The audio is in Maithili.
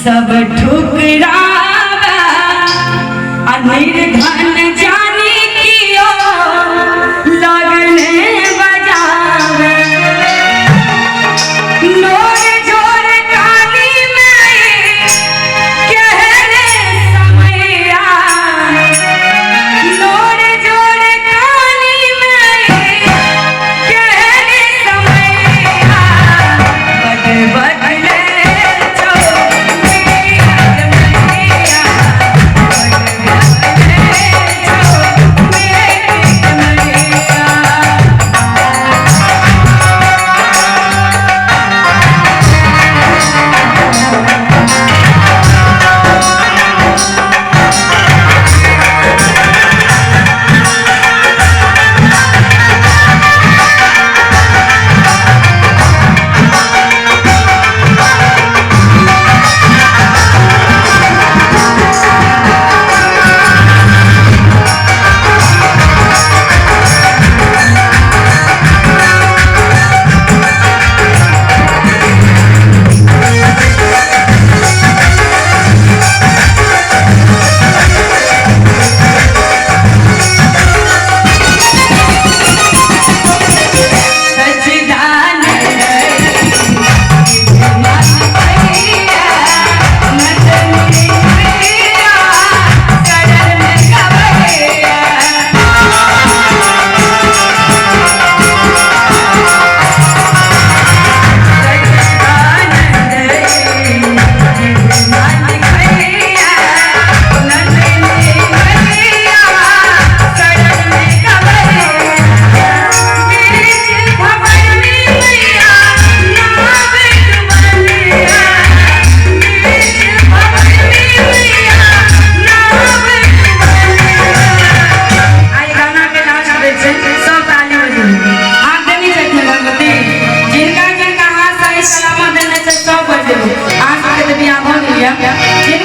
सब ठुकरावे आ निर्धन जानी कियो लगने बजावे। नोर झोर कानी में कहने समैया, नोर झोर कानी में कहने समैया, बद बदले चो मेरी मैया, बद बदले चो मेरी मैया। सच्चिदानंद मैया, नंदनी मैया, शरण में गवैया। सच्चिदानंद मैया, नंदनी मैया, शरण में गवैया। बीच भंवर में मैया, नाव डुबलिया। बीच भंवर में मैया, नाव डुबलिया। आई गाना के लास्ट में छै सब ताली बजेबै। हाथ देनी छथिन भगवती, जिनका जिनका हाथ सही सलामत देने छै सब बजेबै। अहाँ सबके तऽ बियाह भऽ गेल यऽ। जिनका